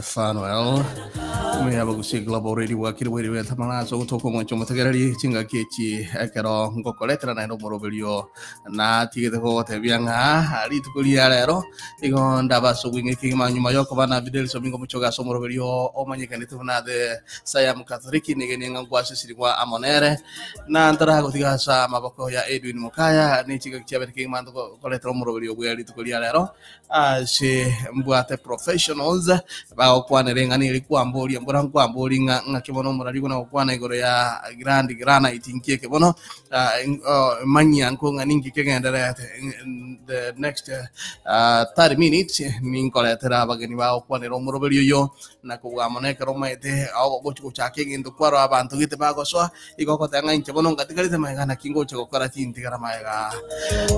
Fanuel Meyabagusii Global Radio bwakire bwaire bwetamana ase ogotoka omwancho omotegereri chingaki echi ekero ngokoretera naende omoroberio natigete gogotebia ng'a rituko ria rero igo ndaba ase obweng'e kegima nyuma yokoba na Fidelis Omingo Omochoge ase omoroberio omanyekanete buna the Sayam Katholiki nigenie ng'a nkwasesirigwa amo nere na ntaragotiga ase amaboko ya Edwin Mokaya ne chingaki chiabere kegima ntokoretera omoroberio bwe rituko ria rero Ase mbwate professionals bagokwanera eng'ana eria kwamboria mbora nkwamboria ng'a ng'aki bono omorari buna gokwana igoro ya Grand Granite inki eke bono ah, ing- oh, manyia nko ng'a ninki kegendererete In the next 30 minutes ninkoretera abageni bagokwanera omoroberi oyo na kobua mono ekero omaete ogochi gochaka egento kwarora abanto gete bagosoa Igo ogoteba ng'a inche bono ngatigarete magega, naki ngocha gokora tintigara magega.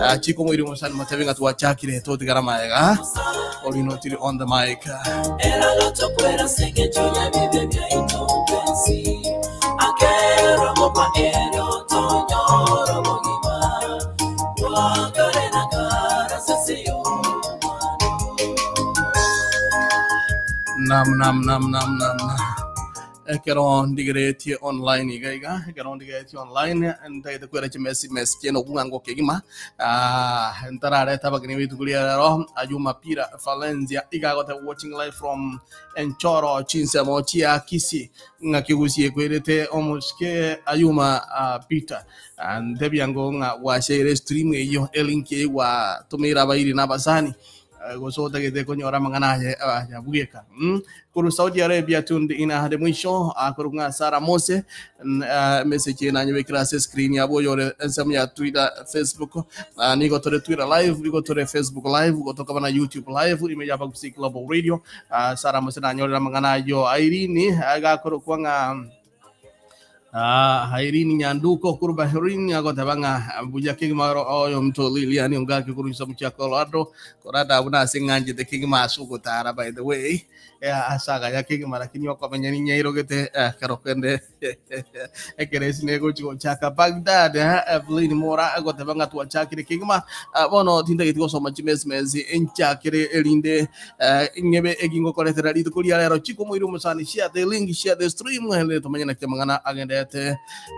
Ah, Chiko moiri omosani motebi ng'a twachakire totigara magega. Orino tiri on the mic. Nam nam nam nam nam. Ekero ndigeretie online iga iga, ekero ndigeretie online, ntagete kwera chimesi mesi chiene obwango kegima, ah, ntarareta abageni b'rituko ria rero, Ayuma Pira Valencia iga agoteba watching live from Enchoro chinsemo chia Kisii, ng'aki Gusii ekwerete omosike Ayuma ah, Peter. Ah, ntebia ngo ng'a gwashaire stream eyio, elink eyio gwatomeire abairi na abasani, Eh, gose otagete konyora amang'ana aye aya bweka mm? Korwa Saudi Arabia tuned in ahade mwisho akorwa ng'a Sarah Mose ah, message eye nanyebekire ase screen yabo oyore ensemo ya Twitter Facebook Ah, nigo tore Twitter live nigo tore Facebook live gotokaba na YouTube live ime ya Bagusii Global Radio Ah, Sarah Mose nanyorera amang'ana ayo Irene agakorokwa ng'a Ah, Irene Nyanduko korwa Bahrain agoteba ng'a buya kegima oro oyo omonto Lilian Ongaki korwa chisamu chia Colorado Colorado abwo nase ng'anchete kegima ase ogotara by the way eh, ase agaya kegima lakini okomenya ninyairogete eh, ekero kende ekeresi negochi gochaka Baghdad eh, Evelyn Mora agoteba ng'a twachakire kegima Ah, bono tintageti gosoma chimesmesi enchakire erinde Eh, ing'ebe eki ngokoretera rituko ria rero chiko moire omosani share the link share the stream ere tomanye naki amang'ana agendete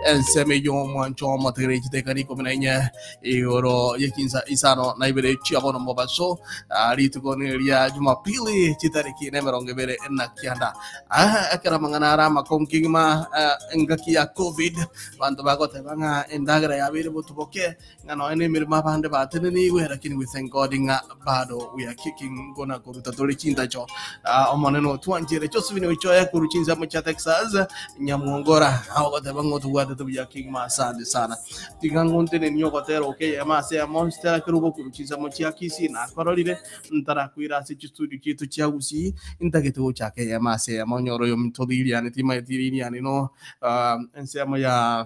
ensemo eyio omwancho omotegere chidakika ikomi na inye igoro y'echinsa isano na ibere chia bono mobaso Ah, rituko ni ria jumapili chitariki na emerongo ebere na kianda Ah, ekero amang'ana are amakong'u kegima ah, engaki ya covid banto bagoteba ng'a endagera yabeire botuboke Ng'a nonya nemeremo abande batenenigwe, lakini we thank God ng'a bado we are kicking nkona koruta tore chintacho. Ah, Omonene otwanchere Josephine Ochoya korwa chinsemo chia Texas Nyamwongora agoteba ng'a otobwatete buya kegima asante sana. Tiga ngontenenie ogotera okeyema ase ya Monster kerubo korwa chinsemo chia Kisii nakororire ntarakwira ase chistudio chiaito chia Gusii ntagete gochaka eyemo ase eyemo onyore oyominto Lilian timaeti Lilian no ah, ensemo ya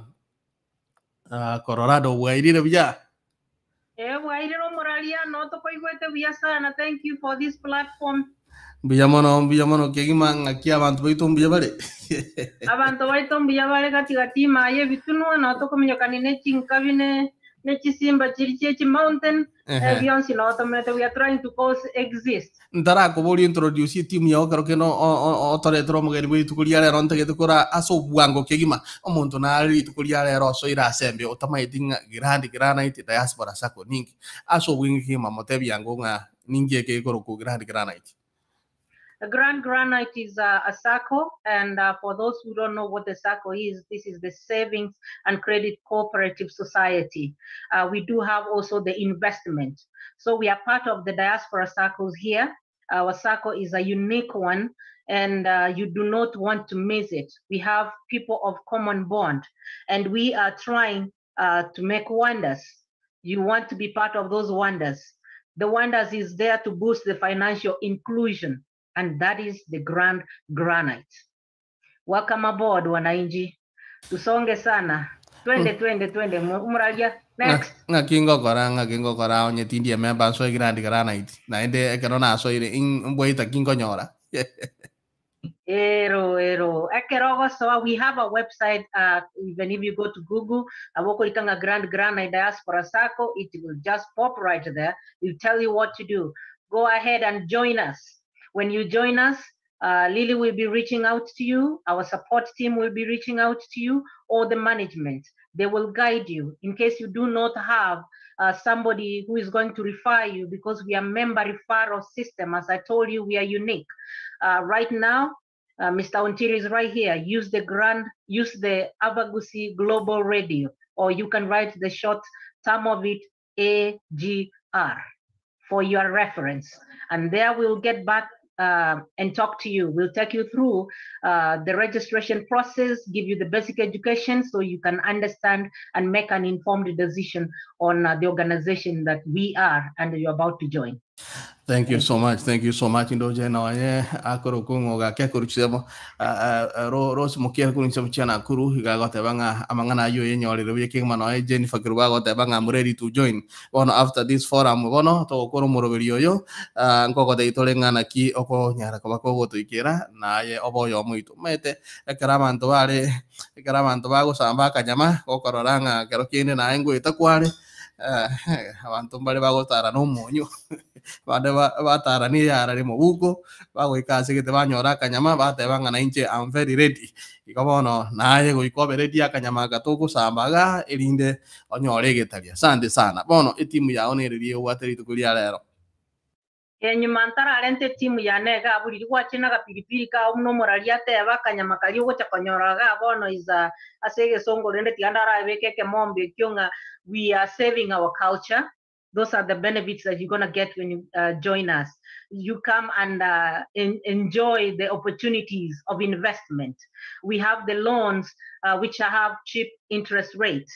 Ah, Colorado bwairire buya. Eh, bwairire omoraria no tokoigwete buya sana. Thank you for this platform. Mbuya mono, mbuya mono kegima ng'aki abanto baito mbuya bare. Abanto baito mbuya bare gati gati ime aye ebitunwa no tokominyokani ne chinkabi ne ne chisimba chiri chie chi mountain eh, bionsi no tomete we are trying to cause exist. Ntarakoboria introduce etimu yao ekero kende otoretere omogeni bwe rituko ria rero ntagete kora ase obwango kegima omonto nare rituko ria rero osoire ase embe otamaeti ng'a Grand Granite Diaspora Sacco ninki ase obweng'e kegima motebi ango ng'a ninki eke gekorokwa Grand Granite. Grand Granite is a, a SACCO, and uh, for those who don't know what the SACCO is, this is the Savings and Credit Cooperative Society. Uh, we do have also the investment. So we are part of the diaspora circles here. Our circle is a unique one, and uh, you do not want to miss it. We have people of common bond, and we are trying uh, to make wonders. You want to be part of those wonders. The wonders is there to boost the financial inclusion, and that is the Grand Granite. Welcome aboard wananchi. Tusonge sana. Twende twende twende Muraria. Next. Ng'aki ngokora ng'aki ngokora onye tindi ememba nsoe Grand Granite naende ekero nasoire mbwaita ki nkonyora. Ero ero ekero ogosoa we have a website uh, even if you go to Google abo okorika ng'a Grand Granite Diaspora Sacco it will just pop right there it will tell you what to do go ahead and join us when you join us Lily will be reaching out to you, our support team will be reaching out to you, or the management. They will guide you in case you do not have somebody who is going to refer you, because we are member referral system. As I told you, we are unique. Right now, Mr. Ontiri is right here. Use the grand, use the Abagusii Global Radio, or you can write the short term of it, AGR, for your reference. And there we'll get back and talk to you. We'll take you through the registration process, give you the basic education so you can understand and make an informed decision on the organization that we are and you're about to join. Thank you so much. Thank you so much. Ndoje noye akoro kungo gake kuruchemo Rose Mukia kuruchemo chana kuru igagoteba ng'a amang'ana ayo yenyorire buya kegima noye Jennifer Kiruba agoteba ng'a I'm ready to join. Bono after this forum bono togokora omoroberi oyo nkogotebia tore ng'a naki okonyara koba kogotoikera naye obe oyomo oito. Omanyete ekero abanto bare ekero abanto bagosamba akanyama gokorora ng'a ekero kende naye ngoeta kware abanto mbare bagotara na omonyo bande batara na eyara rimo bagoika ase egete banyora akanyama bateba ng'a nainche am very ready. Igo bono naye goika obe ready akanyama aka togosamba igaa erinde onyore egetaria. Asante sana. Bono etimu yago nere riria obwate rituko ria rero. Enyuma ntararente etimu yane iga abwo riria gwachire na agapiripiri kao buna omoraria ateba akanyama karia ogocha konyora iga bono is a ase egesongo rende tiga ndarabeke ekemombe ekio ng'a we are saving our culture, those are the benefits that you're gonna get when you join us. You come and enjoy the opportunities of investment. We have the loans which have cheap interest rates.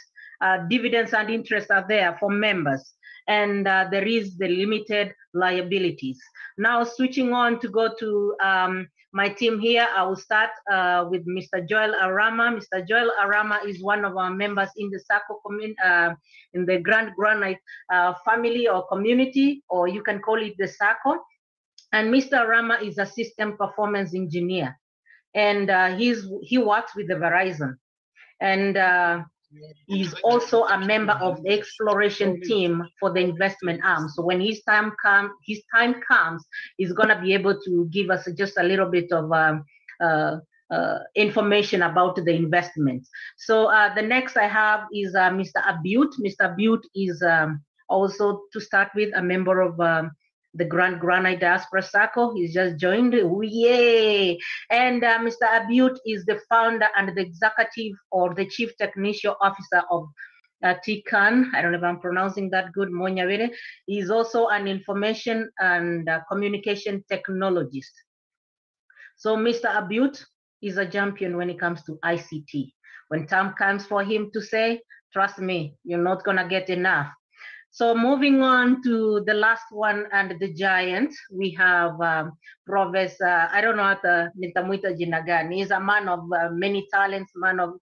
Dividends and interest are there for members. And there is the limited liabilities. Now switching on to go to my team here, I will start with Mr. Joel Arama. Mr. Joel Arama is one of our members in the SACCO, in the Grand Granite family or community, or you can call it the SACCO. And Mr. Arama is a system performance engineer, and he works with the Verizon. And he's also a member of the exploration team for the investment arm. So when his time comes, he's going to be able to give us just a little bit of information about the investment. So the next I have is Mr. Abiut. Mr. Abiut is also, to start with, a member of the Grand Granite Diaspora SACCO. He's just joined. Yay! And Mr. Abiut is the founder and the executive or the chief technician officer of TCAN. I don't know if I'm pronouncing that good, Monyawere. He's also an information and communication technologist. So Mr. Abiut is a champion when it comes to ICT. When time comes for him to say, trust me, you're not going to get enough. So moving on to the last one and the giant, we have Professor, I don't know how to nitamuita jina gani. He's a man of many talents, man of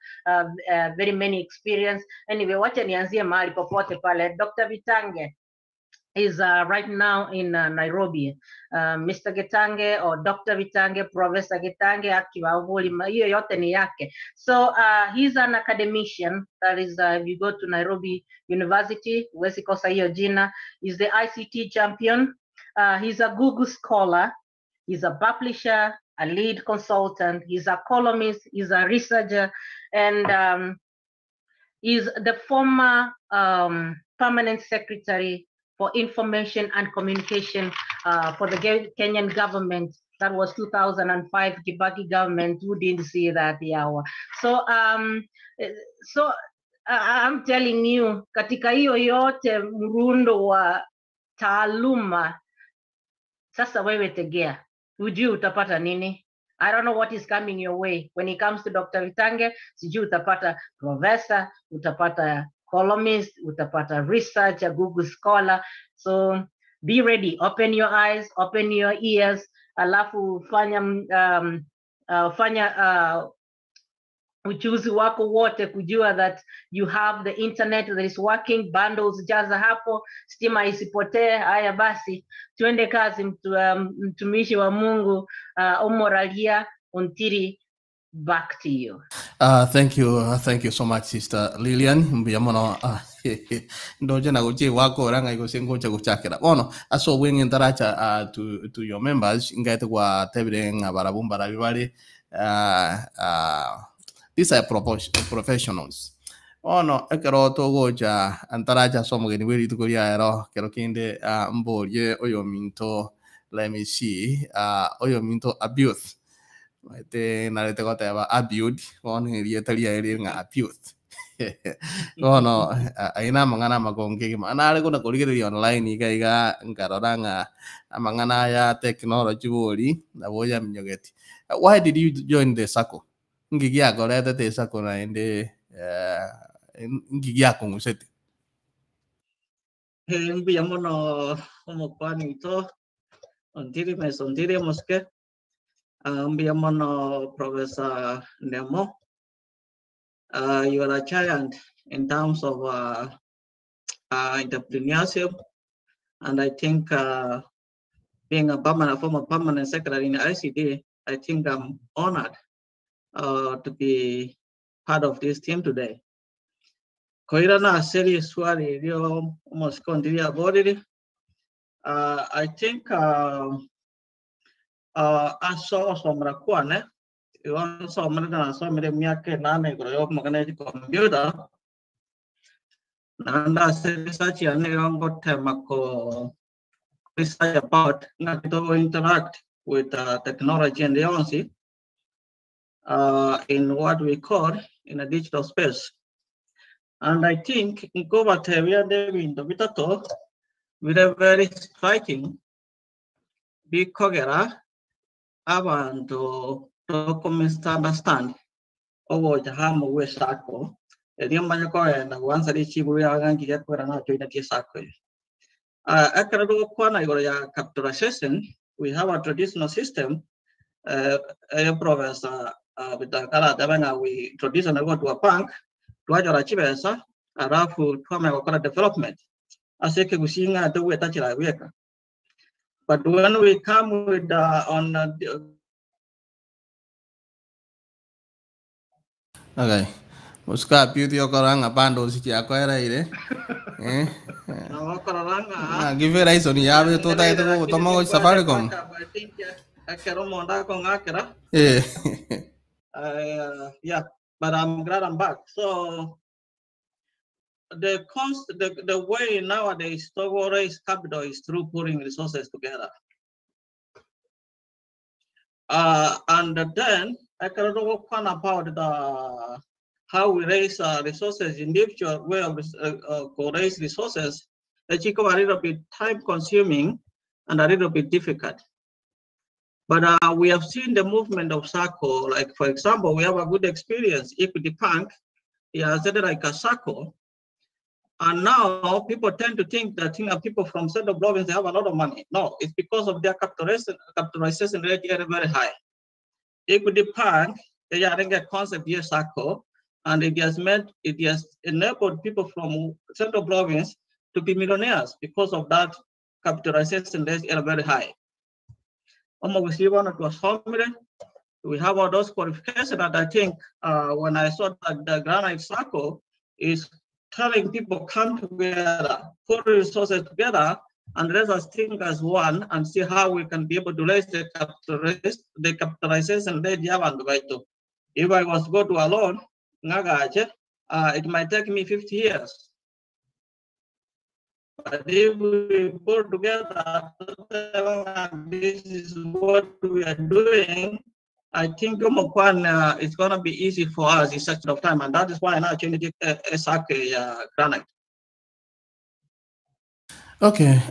very many experience. Anyway, wacha nianzie mahali popote pale. Dr. Bitange is right now in Nairobi. Mister Getange or Dr. Bitange, Professor Getange, akiwa uvuli, hiyo yote ni yake. So he's an academician. That is, if you go to Nairobi University, huwezi kosa hiyo jina. He's the ICT champion. He's a Google scholar. He's a publisher, a lead consultant. He's a columnist. He's a researcher. And he's the former permanent secretary for information and communication for the Kenyan government. That was 2005 Kibaki government. Who didn't see that? Yeah. So I'm telling you, katika hiyo yote mrundo wa taaluma, sasa wewe tegea, hujui utapata nini? I don't know what is coming your way. When it comes to Dr. Bitange, sijui utapata professor, utapata columnist, utapata researcher, Google scholar. So be ready, open your eyes, open your ears, alafu fanya uchuzi wako wote kujua that you have the internet that is working, bundles jaza hapo, stima isipotee. Haya basi, tuende kazi, mtumishi wa Mungu, Omoralia Ontiri, Back to you. Thank you, thank you so much, Sister Lilian. Mbuya mono ndoche na gochia gwakora ng'ai gose ngocha gochakera. Bono ase obweng'e ntaracha to your members ngaete gwatebire ng'a barabwo mbarabi bare these are professionals. Bono ekero togocha ntaracha ase omogeni bwe rituko ria ero kero kende mborie oyominto, let me see, oyominto Abiuth. Omanyete narete goteba Abiud, bono erieta riaye rire ng'a Abiud. Bono ayio na amang'ana amakongu kegima. Nare kona korigereria online iga iga nkarora ng'a amang'ana aya technology bori nabo oyaminyogeti. Why did you join the sacco? Nki giakoretete esacco naende nki giakong'usete? Mbuya mono omokwani oito Ontiri Mesa Ontiri omosike. Mbuya mono Professor Ndemo. You are a giant in terms of entrepreneurship, and I think being a permanent, former permanent secretary in ICD, I think I'm honored to be part of this team today. Koirana ase riswali rio omosike Ontiri aborire. I think ase ogosomera kwane, igo nsomere nasomire emiaka enane igoro ya omogana ya chicomputer, naende ase research yane igo ngotema ko research about ng'aki togo interact with technology ende yonsi in what we call in a digital space. And I think nkobatebia nde ebinto bitato bire very striking bikogera abanto toko misunderstand ogocha hamo gwe sacco erio manye kogenda goansa richibu riaga nki gekogera nachoinetie esacco eye. Ekero togokwana igoro ya capitalization, we have a traditional system eyo Professor Bitakara atebe ng'a we traditionally go to a bank twachora chibesa alafu twamanya gokora development ase ekegusii ng'a togwetachera gweka. But when we come with on Okay. Mosika beauty okora ng'a bundles chiakoereire. Eh. Nagokorora ng'a Ng'a give Verizon yabe totagete gogotoma gochi Safaricom. I think ekero omonto akong'akera yeah, but I'm glad I'm back. So the const the way nowadays to raise capital is through putting resources together. And then I can talk about the how we raise resources, individual way of raise resources. It's a little bit time consuming and a little bit difficult. But we have seen the movement of SACCO. Like, for example, we have a good experience, Equity Bank, he has said like a SACCO. And now people tend to think that people from Central Province, they have a lot of money. No, it's because of their capitalization rate is very high. Equity Bank, they are a concept here, SACCO, and it has meant, it has enabled people from Central Province to be millionaires because of that capitalization rate is very high. We have all those qualifications that I think when I saw that the Granite SACCO is telling people come together, put resources together, and let us think as one and see how we can be able to raise the capitalization rate. If I was to go to alone, it might take me 50 years. But if we put together, this is what we are doing, I think it's going to be easy for us in such of time, and that is why I now changed it SACCO Granite. Okay,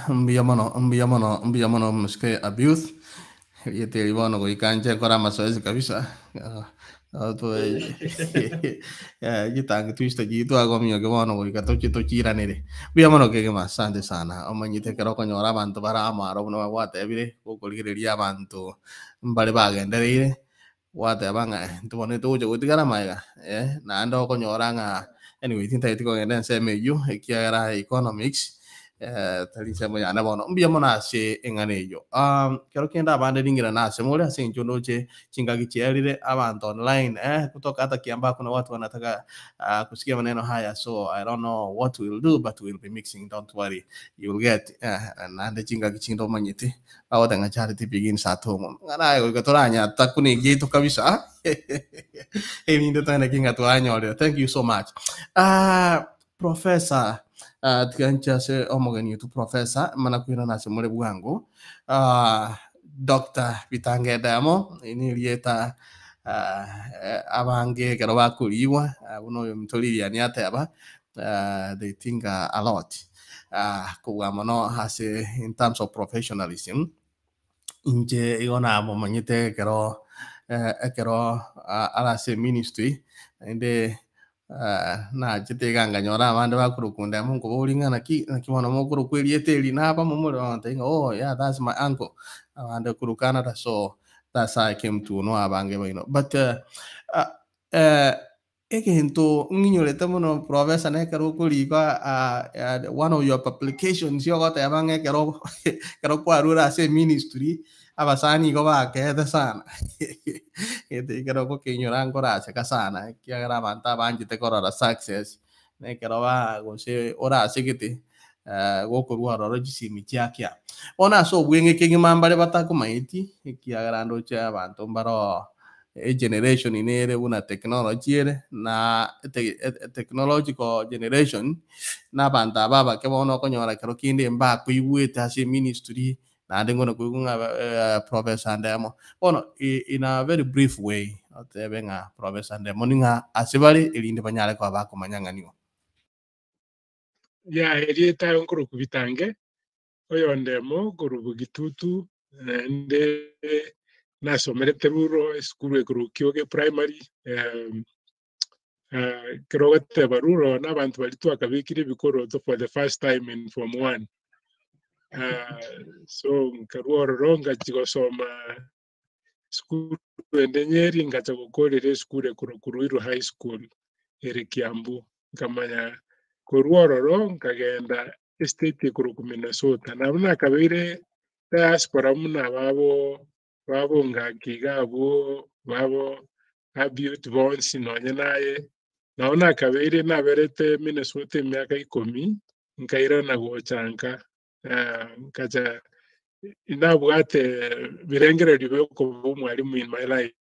mbuya mono msike abuse. Yete libono kuikanje kora mazoezi kabisa. Gitangi twista gitu agomio ke bono goika tochi tochiranere. Mbuya mono kegima, asante sana. Omanyite kero okonyora abanto bare amaro buna bagwatebire, gokorigereria abanto mbare bagendereire, gwateba ng'a ntobonete togocha gotigara maega, naende okonyora ng'a anyway tintageti kogenda ensemo eywo ekiagera economics. Eh, tari nsemo yane bono. Mbuya mono ase eng'ana eyio. Um, kero kende abande ring'ina nase more ase eng'encho ndoche chingaki chiarire abanto online eh, kutoka hata Kiambaa kuna watu wanataka kusikia maneno haya so I don't know what we'll do but we'll be mixing don't worry you will get eh, naende chingaki chinde omanyete bagoteba ng'a charity begins at home ng'a naye goika toranyata kuna egiaito kabisa erinde togende ki ng'a twanyorire thank you so much ah, Professor ah, tiga inche ase omogeni oito Professor mana koirana ase more bwango ah, Doctor Bitangede amo eri nerieta ah, eh, abange ekero bakoriigwa ah, buna oyo ominto Lilian ateba ah, they think a lot ah, kobua mono ase in terms of professionalism Inche igo namomanyete ekero ekero are ase eministry, naende nachete iga nkanyora abande bakorokwa ndemo nkoboria ng'a naki naki bono mokorokwa erieta eri nabamo more bagotebia ng'a oh yeah that's my uncle, abande korwa Canada so that's how I came to know abange baino. But Egento ng'inyorete mono professor nekero okorika one of your publications ogoteba ng'a ekero ekero kwarure ase eministry abasani igo bakeete sana egento ekero ogokenyora nkoraseka sana ekiagera abanto abanchete korora success na ekero ba gose orasegete gokorwa ororo chisemi chiakia. Bono ase obweng'e kegima mbare batakomaeti ekiagera ndoche abanto mbaroo Egeneration nere buna technology ere, na technological generation, na abanto aba abake bono okonyora kero kende mbakoigwete ase eministry, naende ngono koigwa ng'a Professor Ndemo. Bono in a very brief way, otebe ng'a Professor Ndemo ning'a ase bare erinde banyare koba bakomanya ng'a ning'o. Yeah, erieta nkorokwa Bitange, oyo Ndemo korwa Bogitutu, naende nasomerete Ruro esukuru ekorwa Kioge Primary, ekero ogoteba Ruro na abanto baria twakabekire ebikoroto for the first time in form one. So nkarwa ororo ngachia gosoma Esukuru ende Nyeri ngacha gokorera esukuru ekorokwa Ruiru High School ere Kiambu. Nkamanya korwa ororo nkagenda estate ekorokwa Minnesota. Nabo nakabeire diaspora buna babo babo Ngaki iga abwo babo Abiud bonsi nonye naye. Nabo nakabeire naberete Minnesota emiaka ikomi nkairana gocha nka nkacha inabwate birengererio biokoba omwalimu in my life.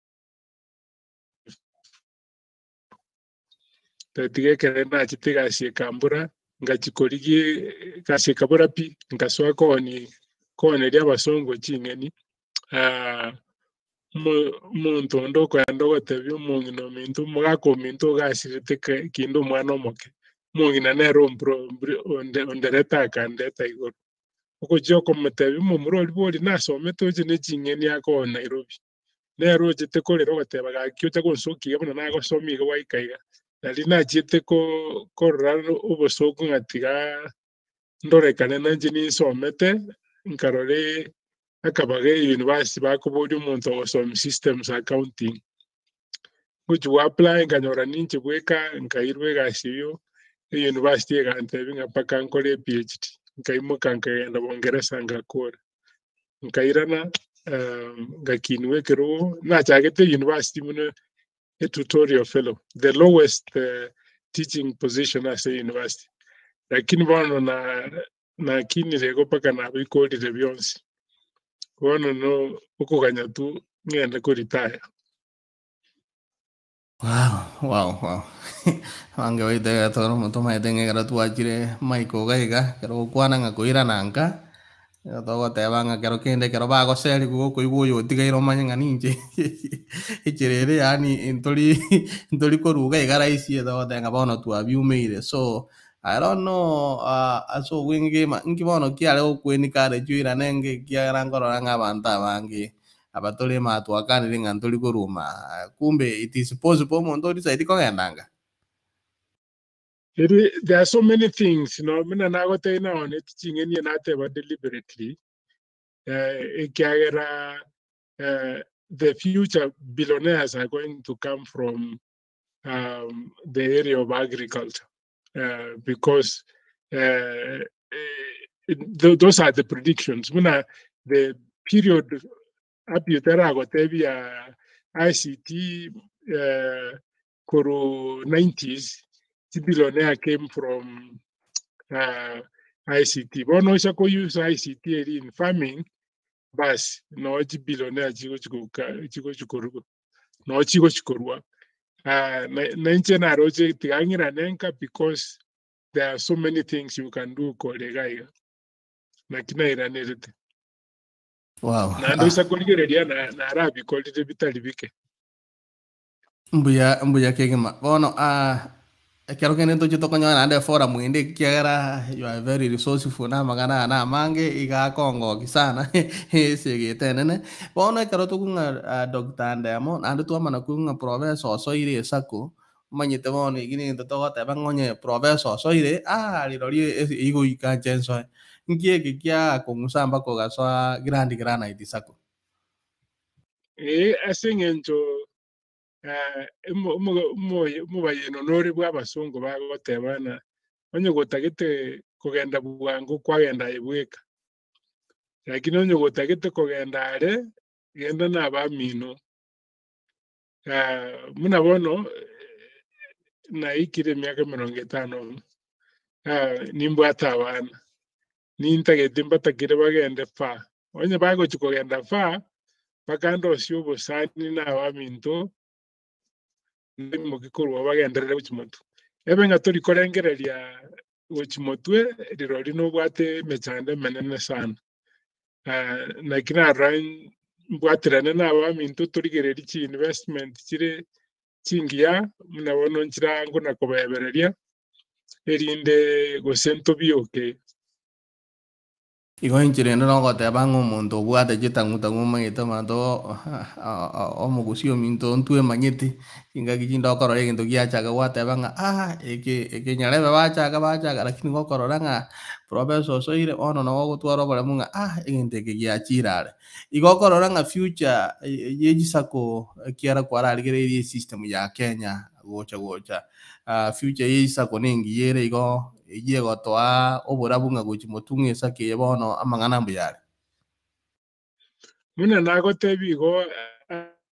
Tiga ekero nachete egasi ekambura, ngachia korigia egasi ekabura pi, nkasoa kooni kooneria abasongo ching'eni, omonto onde okoenda ogotebia omong'ina ominto, omogaka ominto ogasirete kinde omwana omoke, omong'ina nere onderete akandeta igoro. Ogochia okomotebia omomura oria bori nasomete oche ne ching'eni akoa Nairobi. Nere ochete korera ogoteba gaki ocha gonsokia iga buna nagosomia iga gwaika iga. Nari nachiete korora obosooku ng'a tiga ndorekane nainche ninsomete, nkarora akabaga eyunivasiti bakoboria omonto ogosomia systems accounting. Ngochia go apply nkanyora ninche bweka nkairwa egasi eyio, eyunivasiti egantebia ng'a mpaka nkore ePhD, nkaimoka nkagenda bongeresa ngakora. Nkairana ngakinigwa ekerogo, nachagete eyunivasiti buna etutorial fellow, the lowest teaching position ase eyunivasiti. Lakini bono na nakinire igo mpaka nabikorire bionsi. Bono no okoganya tu ng'ende koritaya. Wow. Abange baito ekero tore tomaete ng'a ekero twachire maiko iga iga, ekero ogokwana ng'a koirana nka, nigo togoteba ng'a kero kende ekero bagoserigwa gokoigwa oyo otigaire omanye ng'a ninche echera ere yaani ntori ntori korwa iga iga rahisi togoteba ng'a bono twabiumeire so, I don't know ase obweng'e kegima nki bono kiare gokwenika are chiirane enke ekiagera nkorora ng'a abanto abange Aba tore ime twakanire ng'a ntori koruma, kumbe it is possible omonto o decide kogenda anga? Eri there are so many things no buna nagotebia naoneti ching'eni eye nateba deliberately ekiagera the future billionaires are going to come from the area of agriculture because Those are the predictions buna the period Abiud aragotebia ICT korwa nineties chibillionaire came from ICT. Bono ocha ko use ICT eri in farming bas noo chibillionaire chigochi goka chigochi korwa noo chigochi korwa. Na inche naroche tiga ng'irane nka because there are so many things you can do kore iga iga. Naki nairanerete. Wow. Naende oisa korigereria na narabikorire bitari bike. Mbuya mbuya kegima. Bono ah, ekero kende ntoche tokonyora naende eforum ende ekiagera you are very resourceful na amang'ana aya na amange iga akongoki sana ase egete enene. Bono ekero tokong'a ah, Doctor Ndemo naende twamana kong'a Professor osoire esacco, omanyete bono eki negento togoteba ng'a onye Professor osoire, ah rirorio igoika nche nsoe. Nki eke kia kong'usa mpaka ogasoa Grand Granite Sacco? Ee, ase eng'encho omobayeno nore bw'abasongo bagoteba ng'a onye gotagete kogenda bwango kwagenda aye bweka, lakini onye gotagete kogenda are, genda na abamino. Buna bono naikire emiaka emerongo etano bono, nimbwate abana, nintagete mbatakere bagende far. Onye bagochia kogenda far, mpaka ndosie obosani na abaminto, naimoke korwa bagenderere gochia motwe. Ebe ng'a tori korengereria gochia motwe, rirorio nobwate emechando emenene sana. Naki narora mbwaterane na abaminto torigererie chi investment chire chingiya, buna bono nchire ango na kobebereria, erinde gose ntobioke. Igo inche rende nogoteba ng'a omonto obwate chitang'u-tang'u omanyete abanto omogusi ominto ntwemanyeti, chingaki chinde okorora egento giachaka gwateba ng'a ah eke eke nyarebe bachaka bachaka lakini gokorora ng'a professor osoire bono nabo ogotwara oboremu ng'a ah egento eke giachire are. Igo okorora ng'a future ye chisako ekiagera kwararigereirie esystem ya Kenya gocha gocha, future ye chisako nengiya ere igo Eyio egotoa oborabu ng'a gochia motwe ng'a esake eye bono amang'ana mbuya are. Buna nagotebia igo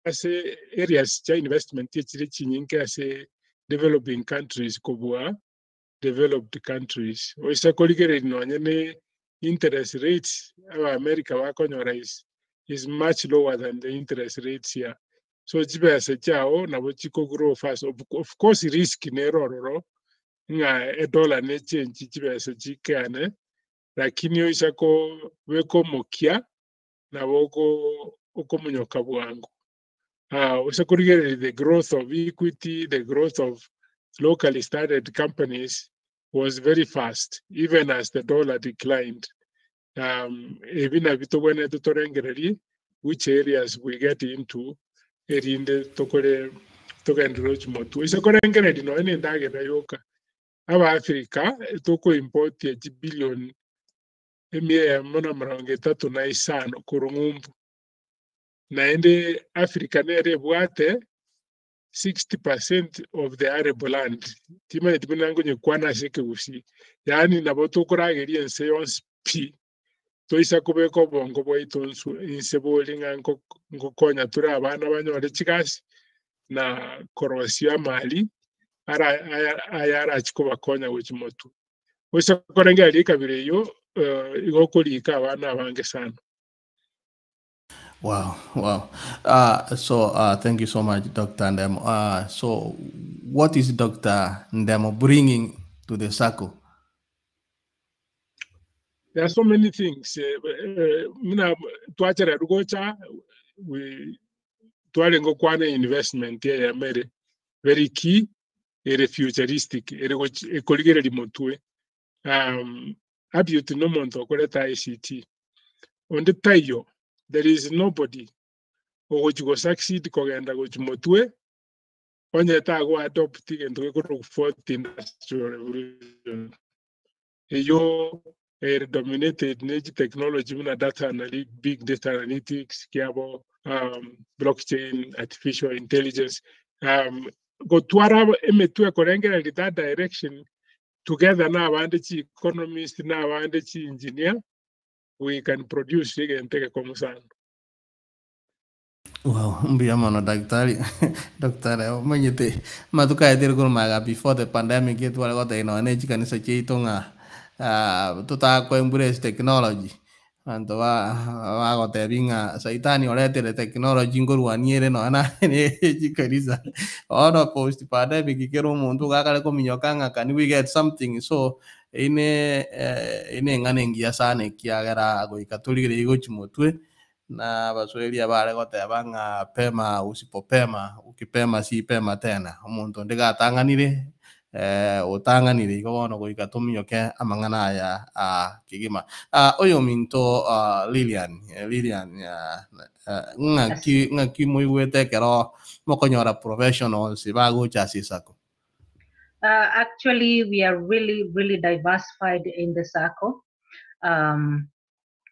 ase areas chia investment echire chinyinge ase developing countries kobua developed countries. Oise korigereria nonye ne interest rates aba America bakonyora is is much lower than the interest rates here. So chibesa chiago nabo chiko grow fast. Of course risk nere ororo ng'a edola nechenchi chibesa chikeane, lakini oisa kobeka omokia nabo okomonyoka bwango. Ase korigereria the growth of equity, the growth of locally started companies was very fast even as the dollar declined. Ebi nabio tobwenerete torengererie which areas we get into erinde tokore togenderere gochia motwe. Ase korengereria nonya na endagera yoka, Abaafrika toko importia chibillion emia eyemo na emerongo etato na isano korwa ng'umbu. Naende Africa nere ebwate 60% of the arable land. Timanyeti buna nkonyekwana ase ekegusii, yaani nabo tokorageria ense yonsi pi, toisa kobeka obongo bwaito inse bori ng'a ngokonya tore abana banyore chigasi na korosia amali aya arachi kobakonya gochia motwe. Oise korengereria ekabira eyio, igo okorika abana abange sana. Wow. So thank you so much, Dr. Ndemo. So what is Dr. Ndemo bringing to the circle? There are so many things. Muna twachere rugocha we tware ngokwana investment ya mere very key ere futuristic ere ekorigereria motwe. Abiuti nomonto okoreta ICT. Onde taiyo, there is nobody ogochi go succeed kogenda gochi motwe onye tago adopt egento gekorokwa fourth industrial revolution. Eyio ere dominated ne chitechnology buna data analy big data analytics kiabo blockchain, artificial intelligence. Gotwara emetwe ekorengereria that direction. Together na abande chi economist na abande chi engineer, we can produce egento egekong'u sana. Wow, mbuya mono daktari. Daktari omanyete amatuko aya teri korwa magega before the pandemic etware gotebia nonya ne chikanisa chiaito ng'a totakwa embrace technology, abanto ba bagotebia ng'a saitani oretire technology nkorwania ere nonya na ne chikanisa. Bono post pandemic kera omonto iga akare kominyoka ng'a can we get something so eywo ne eywo ne eng'ana engiya sana ekiagera goika torigereria gochia motwe, Na Abaswahili abare goteba ng'a pema usipopema, ukipema si pema tena. Omonto onde gatang'anire, otang'anire igo bono goika tominyoke amang'ana aya kegima. Oyominto Lilian, Lilian ng'aki ng'aki moigwete ekero mokonyora professionals bagocha ase esako? Actually, we are really, really diversified in the circle.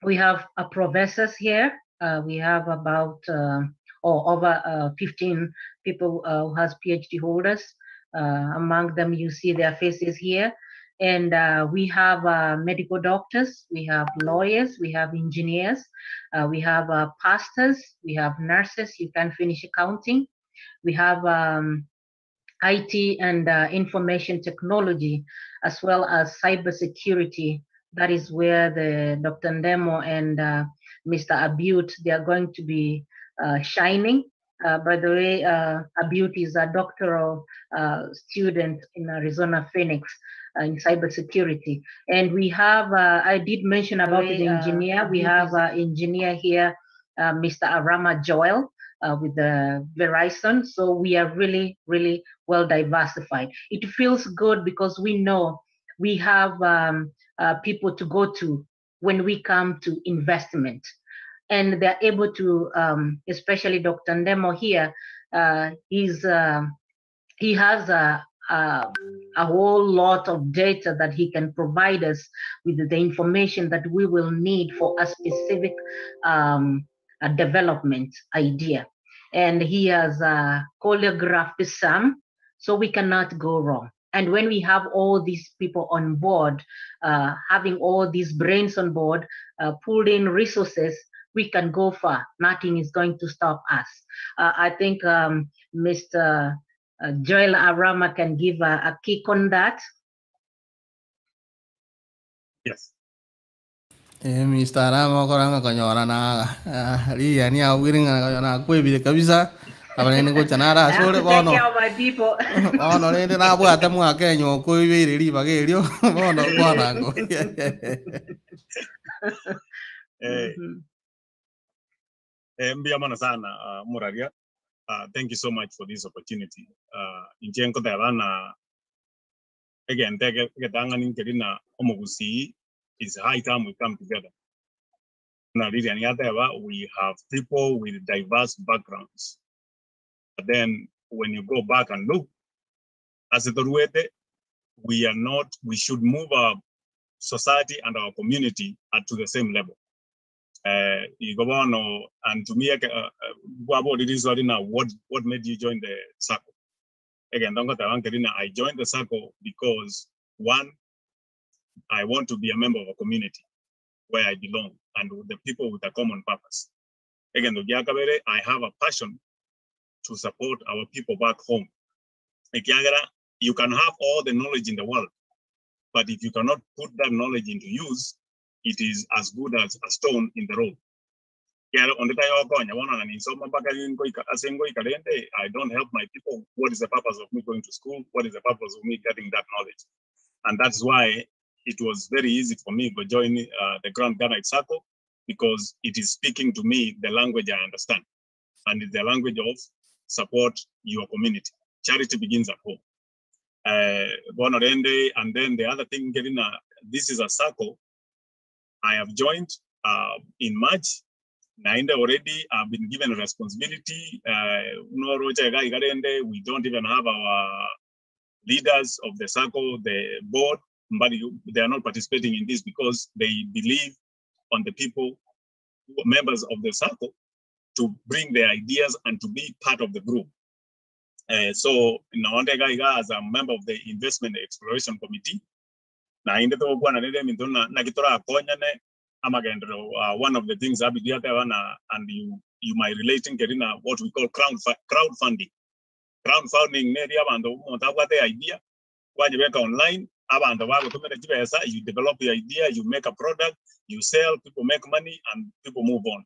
We have professors here. We have about or over 15 people who has PhD holders. Among them, you see their faces here. And we have medical doctors, we have lawyers, we have engineers, we have pastors, we have nurses. You can finish accounting. We have IT and information technology, as well as cybersecurity. That is where the Dr. Ndemo and Mr. Abute, they are going to be shining. By the way, Abute is a doctoral student in Arizona Phoenix in cybersecurity. And we have, I did mention about the engineer. We have an engineer here, Mr. Arama Joel, with the Verizon. So we are really, really well diversified. It feels good because we know we have people to go to when we come to investment. And they're able to, especially Dr. Ndemo here, he has a whole lot of data that he can provide us with the information that we will need for a specific a development idea. And he has choreographed some, so we cannot go wrong. And when we have all these people on board, having all these brains on board, pulled in resources, we can go far. Nothing is going to stop us. I think Mr. Joel Arama can give a kick on that. Yes. Mr. Arama okora ng'a konyora na Lilian augire ng'a konyora nakwebire kabisa abanene gocha nare I have asore to take bono care of my people. Bono rende nabwate mwaka enye okoibeire ribaga erio bono kwanango. Mbuya mono sana Muraria. Thank you so much for this opportunity. Inche nkoteba na egento ege egetang'ani nkeri na omogusii is high time we come together. Na Lilian yateba we have people with diverse backgrounds. But then when you go back and look, as toruete, we are not, we should move our society and our community at to the same level. Igo bono, and to me, now, what made you join the circle? Again, don't I joined the circle because one, I want to be a member of a community where I belong and with the people with a common purpose. Again, I have a passion to support our people back home. Ekiagera, you can have all the knowledge in the world, but if you cannot put that knowledge into use, it is as good as a stone in the road. I don't help my people. What is the purpose of me going to school? What is the purpose of me getting that knowledge? And that's why it was very easy for me to join the Grand Granite Circle, because it is speaking to me the language I understand. And it's the language of support your community. Charity begins at home. And then the other thing, this is a circle I have joined in March. Nainde already, I've been given a responsibility. We don't even have our leaders of the circle, the board, but they are not participating in this because they believe on the people, members of the circle, to bring their ideas and to be part of the group. So as a member of the Investment Exploration Committee, Naende togokwana rende ebinto na naki torakonyane amagenderero one of the things Abidi ateba na and you you might relate nkeri na what we call crowd crowdfunding. Crowdfunding neri abanto omonto abwate idea, kwanyebeka online, abanto bagotumera chibesa, you develop your idea, you make a product, you sell, people make money and people move on.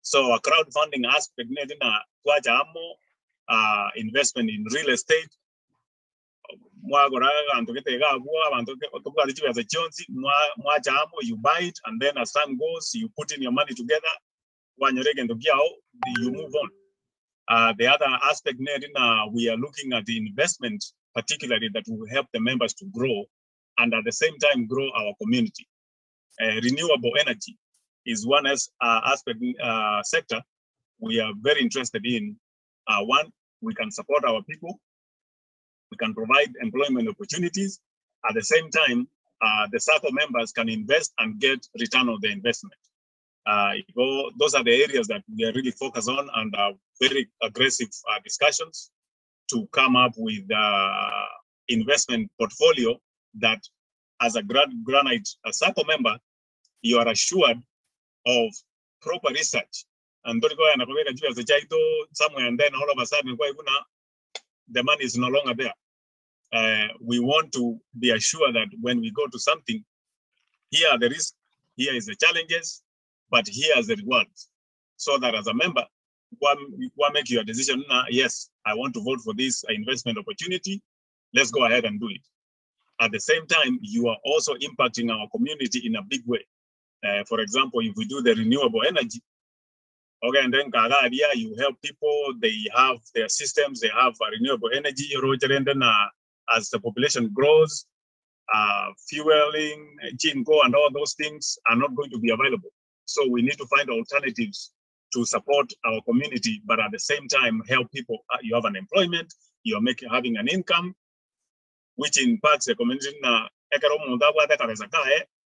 So a crowdfunding aspect neri na twacha amo investment in real estate, mwagora abanto gete iga abwo, abanto tobwate chibesa chionsi, mwacha amo, you buy it, and then as time goes, you put in your money together, kwanyora egento kiao, you move on. The other aspect neri na we are looking at the investment, particularly that will help the members to grow and at the same time grow our community. Renewable energy is one as aspect sector we are very interested in. One, we can support our people, we can provide employment opportunities. At the same time, the SACCO members can invest and get return on the investment. Those are the areas that we are really focused on and are very aggressive discussions to come up with investment portfolio that as a Granite SACCO member, you are assured of proper research. And don't go and somewhere and then all of a sudden, the money is no longer there. We want to be assured that when we go to something, here are the risks, here is the challenges, but here is the rewards. So that as a member, one make your decision, yes, I want to vote for this investment opportunity, let's go ahead and do it. At the same time, you are also impacting our community in a big way. For example, if we do the renewable energy, okay, and then Kagaria, you help people, they have their systems, they have renewable energy, and then as the population grows, fueling, chingo, and all those things are not going to be available. So we need to find alternatives to support our community, but at the same time, help people. You have an employment, you are making having an income, which impacts the community.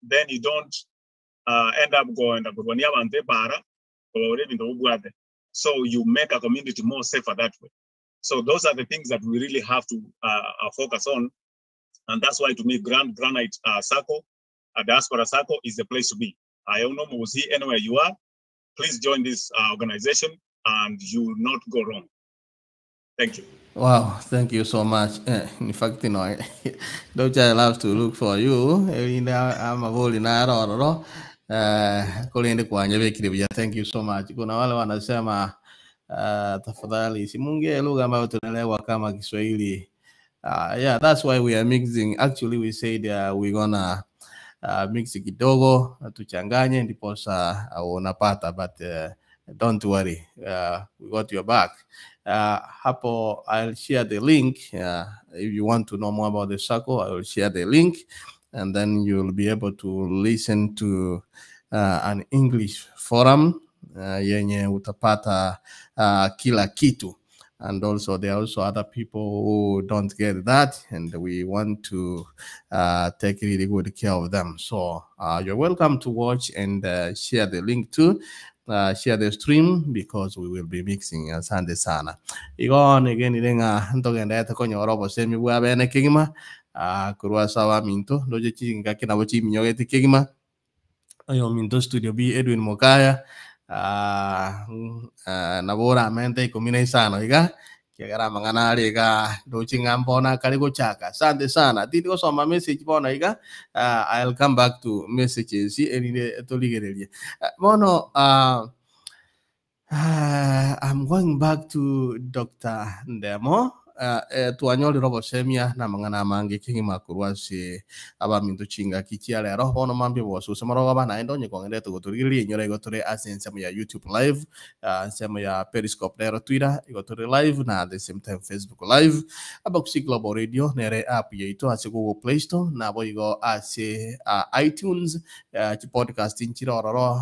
Then you don't end up going to So you make a community more safer that way. So those are the things that we really have to focus on. And that's why, to me, Grand Granite SACCO, Diaspora SACCO is the place to be. I don't know anywhere you are, please join this organization and you will not go wrong. Thank you. Wow, thank you so much. In fact, you know, Doja loves to look for you. Thank you so much. Kuna wale wanasema tafadhali simunge lugha ambayo tunaelewa kama Kiswahili. Yeah, that's why we are mixing. Actually, we said we're gonna mix kidogo tuchanganye ndiposa unapata, but don't worry, we got your back. Hapo I'll share the link. If you want to know more about the SACCO, I will share the link, and then you'll be able to listen to an English forum yenye utapata kila kitu. And also there are also other people who don't get that, and we want to take really good care of them. So you're welcome to watch and share the link too. Share the stream because we will be mixing. Asante sana. Igo again irenga ntogenda konyora obosemi bwa bene kegima kurwa sawa minto ndoje chinga kinabo chiminyogete kegima oyo minto studio B Edwin Mokaya nabora mente 15 iga kiagera mang'ana ari iga ndochi ng'ambona kari gochaka. Asante sana tindi gosoma message bona iga. I'll come back to messages erinde toligererie bono. I'm going back to Dr. Ndemo. Twanyorire obosemia na mang'ana amange kegima korwa ase abaminto chingaki chia rero bono mambia bosuse morogo naende onye kong'erete gotorigereria enyora igo tore ase ensemo ya YouTube live, ensemo ya Periscope rero Twitter igo tore live na at the same time Facebook live. Abakusi Global Radio nere app yaito ase Google Play Store nabo igo ase iTunes, chipodcast nchire ororo,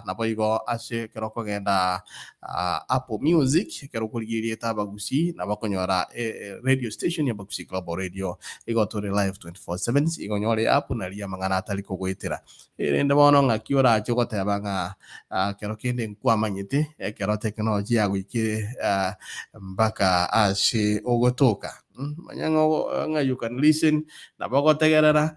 nabo igo ase kero kogenda Apple Music kero korigereria abagusi nabo konyora radio station ya Bakusi Global Radio igo tore live 24/7 igo nyore app naria mang'ana atari kogwetera erende bono ng'aki orache goteba ng'a kero kende nkwamanyete kero technology yagoikire mpaka ase ogotoka. Manya ng'a ogo ng'a you can listen, nabo ogotegerera,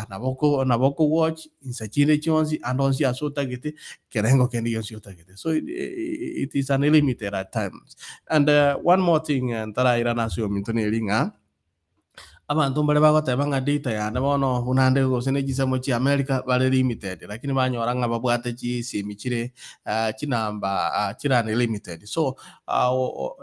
nabo oko nabo okowatch insa chinde chionsi ande onsi ase otagete, ekerengo kende gionsi otagete. So it is unlimited at times. And one more thing ntarairana ase oyominto neri ng'a, Abanto mbare bagoteba ng'a data yane bono buna nde gose ne chinsemo chia America bare limited, lakini banyora ng'a babwate chisimi chire chinamba chire unlimited. So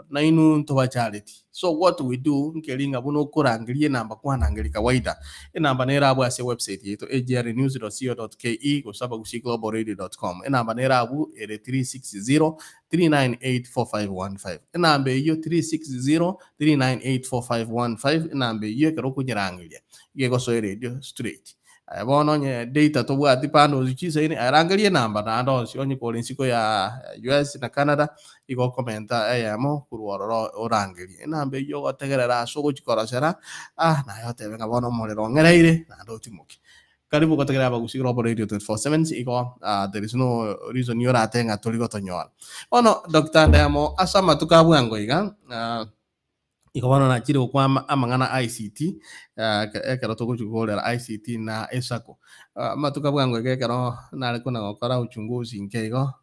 nainwe ntobachareti. So what we do nkeri ng'a buna okorangeria enamba kwanangeria kawaida, enamba nere abwo ase ewebsite yaito agrnews.co.ke gose abagusii.globalradio.com. Enamba nere abwo ere 360 398 4515. Enamba eyio 360 3984515 enamba eyio ekero okonyerangeria iga egosoa eredio straight. Aye bono onye data tobwati bundles chisaine aye rangeria enamba naende onsi onye kore ensiko ya US na Canada igo okomenta eyemo korwa ororo orangerie. Enamba eyio ogotegerera ase ogochi korosera ah naye otebe ng'a bono omorero ong'ereire naende otimoke. Karibu gotegerera Abagusii Global Radio 24/7 igo there is no reason orate ng'a tori gotonyora. Bono Doctor Ndemo ase amatuko a bwango iga igo bono nachire gokwa amang'ana a ICT ekero togochi kogorera ICT na eSACCO. Amatuko a bwango iga ekero nare kona gokora uchunguzi nke igo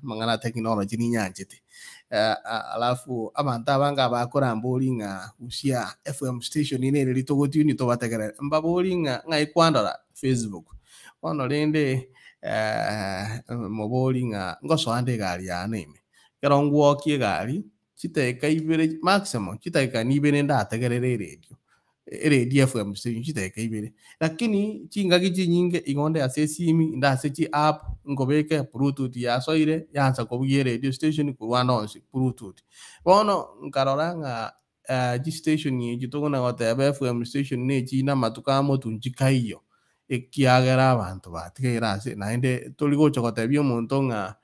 amang'ana a technology ninyanchete. Alafu abanto abange abakorambori ng'a Busia FM station nere ritogotiuni tobategerere, mbabori ng'a ng'ai kwandora Facebook. Bono rende mobori ng'a ngosoa nde egari yane ime, ekero ngwokia egari chidakika ibere maximum chidakika ibere ndategerere eredio. Eredio FM station chidakika ibere, lakini chingaki chinyinge igo nde ase esimi, inde ase chiapp, nkobeka bluetooth yasoire, yaansa kobugia eredio station korwa ande onsi bluetooth. Bono nkarora ng'a chistation echi tokona goteba FM station na echinde amatuko aa motwe nchikaiyo, ekiagera abanto batigaire ase naende tori gocha gotebia omonto ng'a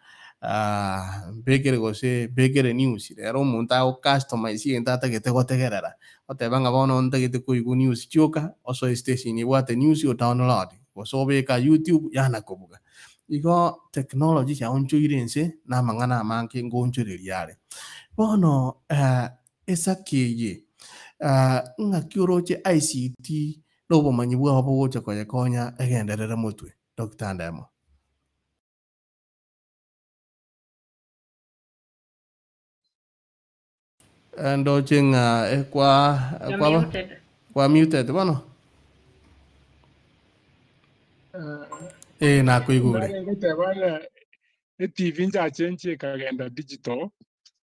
mbekere gose mbekere news, rero omonto ago customize egento atagete gotegerera, oteba ng'a bono ntagete koigwa news chioka, osoe estation ebwate news o download, gose obeka YouTube yana kobuga. Igo technology yaonchoire ense na amang'ana amange ngonchoreria are. Bono esaki eye ng'aki oroche ICT na obomanyi bwao bogocha koyekonya egenderere motwe. Doctor Ndemo. Ndoche ng'a kwa You're kwa muted. kwa muted bono. Eh nakoigure. Nare ngoteba ng'a eTV nchachenchie ekagenda digital,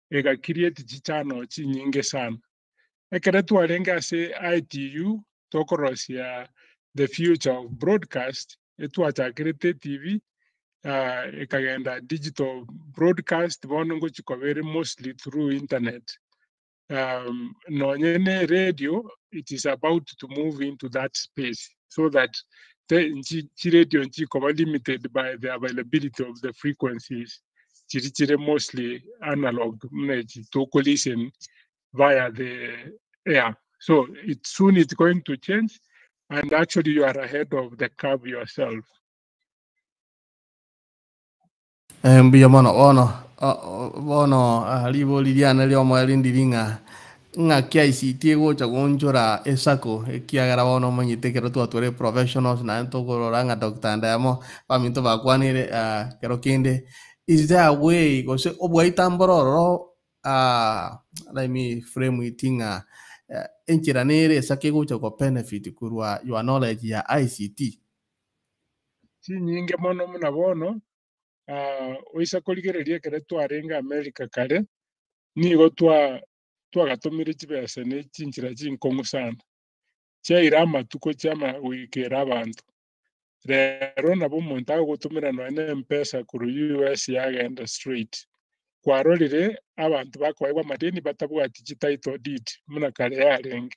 ega create chichannel chinyinge sana. Ekero twarenge ase ITU tokorosia the future of broadcast, etwachakerete eTV ekagenda digital broadcast bono ngochi koba ere mostly through internet. Nonye na eradio it is about to move into that space so that te nchi chiradio nchikoba limited by the availability of the frequencies chiri chire mostly analog buna echi toko listen via the air. So it soon it's going to change and actually you are ahead of the curve yourself. Eh, mbuya mono bono bono ribori riane riomoerio ndiri ng'a ng'aki ICT egocha goonchora esacco ekiagera bono omanyete ekero twatware professionals naende tokorora ng'a Doctor Ndemo baminto bakwanire kero kende is there a way gose obwaita mboro ororo let me frame it ng'a enchera nere esacco egocha go benefit korwa your knowledge ya ICT. Chinyinge mono buna bono, oisa korigereria ekero twarenge America kare, nigo twa twagatomire chibesa ne chinchera chinkong'u sana, chiaira amatuko chiamanya goikera abanto. Rero nabo omonto agogotomera nonya na M-pesa korwa US yagenda straight. Kwarorire abanto bakoegwa amadeni batabwati chititle deed buna kare yarenge.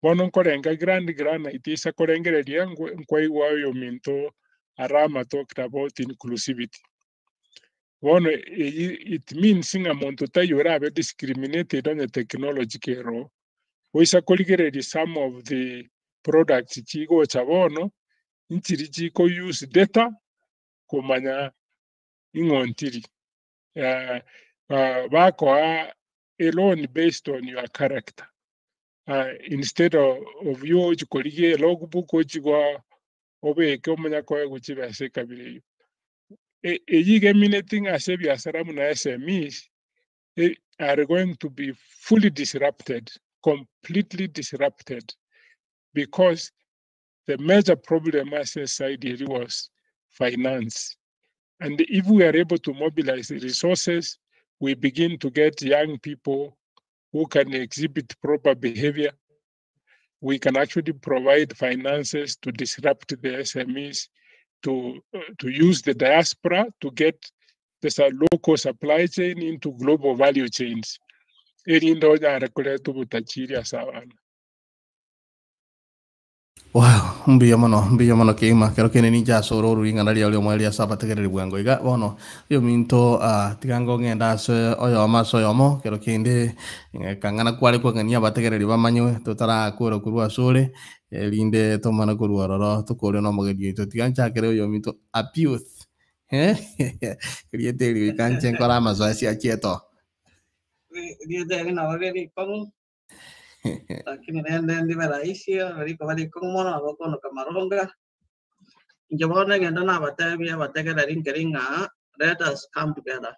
Bono nkorenga Grand Granite ase korengereria nkwaigwa oyominto Arama talked about inclusivity. Bono eyio it means ng'a monto taiyo orabe discriminated onye technology kero. Goisa korigereria some of the products chigocha bono, nchiri chiko use data komanya ing'o ntiri. Bakoa a loan based on your character. Instead of you ochi korigia elogbook ochi goa obeke omanya koegwa chibesa ekabira eywo. Eywo iga emineti ng'a ase ebiasara buna SMEs, are going to be fully disrupted, completely disrupted, because the major problem ase eside eria was finance. And if we are able to mobilize the resources, we begin to get young people who can exhibit proper behavior. We can actually provide finances to disrupt the SMEs, to use the diaspora to get the local supply chain into global value chains. Erinde onyare koreta obotachiri ase abana. Wow, mbuya mono, mbuya mono kegima. Kero kende ninche ase ore orure ring'ana riao ri'omoerio ase abategereri bwango iga. Bono, oyominto ah, tiga ngogenda ase oyomo ase oyomo, kero kende kang'ana kware kwang'ania abategereri bamanye totarakora korwa ase ore, erinde tomane korwa ororo tokore na omogeni oito. Tiga nchakere oyominto Apiuth, erieta eri goika nche nkore amasoesi achiete oo. Erieta eri nabo rire rikong'u, lakini rende ndibe rahisi, rikoba rikong'u mono nabo okonuka maronga. Inche bono egento nabatebie abategereri nkeri ng'a let us come together.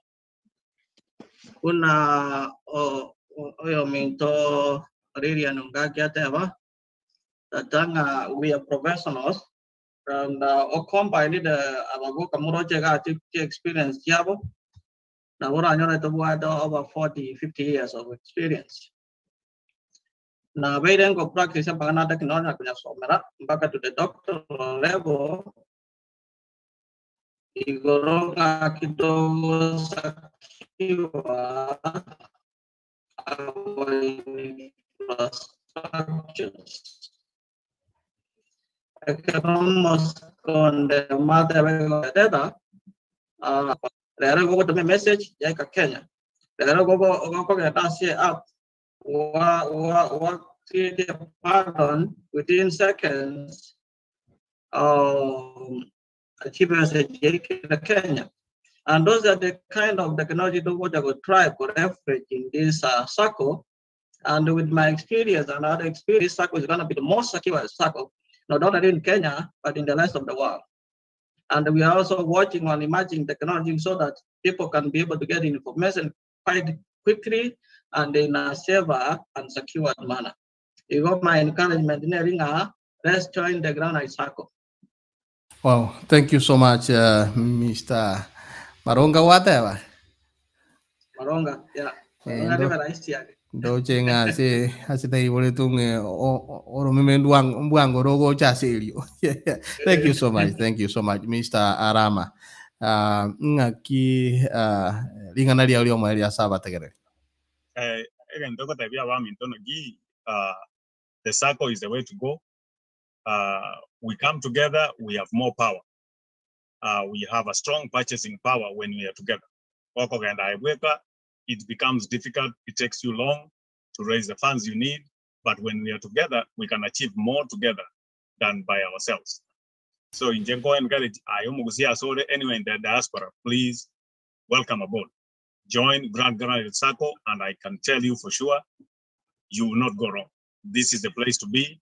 Buna oyominto Lilian Ongaki ateba, tata ng'a we are professionals and ocombine the abagoka moroche iga chi experience chiabo, nabo oranyore tobwate over 40, 50 years of experience. Nabeire nko practice mpaka na technology na konyasomera mpaka to the doctoral level igoro ng'aki togosakiwa our infrastructures. Ekero moskonde matebe goteta, rero gogotoma message yaika Kenya. Rero gogo gokogenda ase app wa create a pardon within seconds, achieve message yaika Kenya. And those are the kind of technology to what I would try for leverage in this circle. And with my experience and other experience, this circle is going to be the most secure circle, not only in Kenya, but in the rest of the world. And we are also working on emerging technology so that people can be able to get information quite quickly and in a safer and secure manner. You got my encouragement, Neringa, let's join the Granite Circle. Wow, thank you so much, Mr. Maronga wateba. Maronga, yeah. Eh, Maronga ndo ni rahisi yake. ndoche ng'a ase ase taiboretwe ng'e oromeme mbwango rogocha ase erio. Thank you so much, thank you so much, Mr. Arama. Ng'aki ring'ana riao ri'omoerio ase abategereri. Egento ogotebia abaminto naki, the circle is the way to go. We come together, we have more power. We have a strong purchasing power when we are together. Gokogenda aye bweka, it becomes difficult, it takes you long to raise the funds you need, but when we are together, we can achieve more together than by ourselves. So inche nko encourage aye omogusia asore anywhere in the diaspora, please welcome aboard. Join Grand Granite Circle, and I can tell you for sure, you will not go wrong. This is the place to be,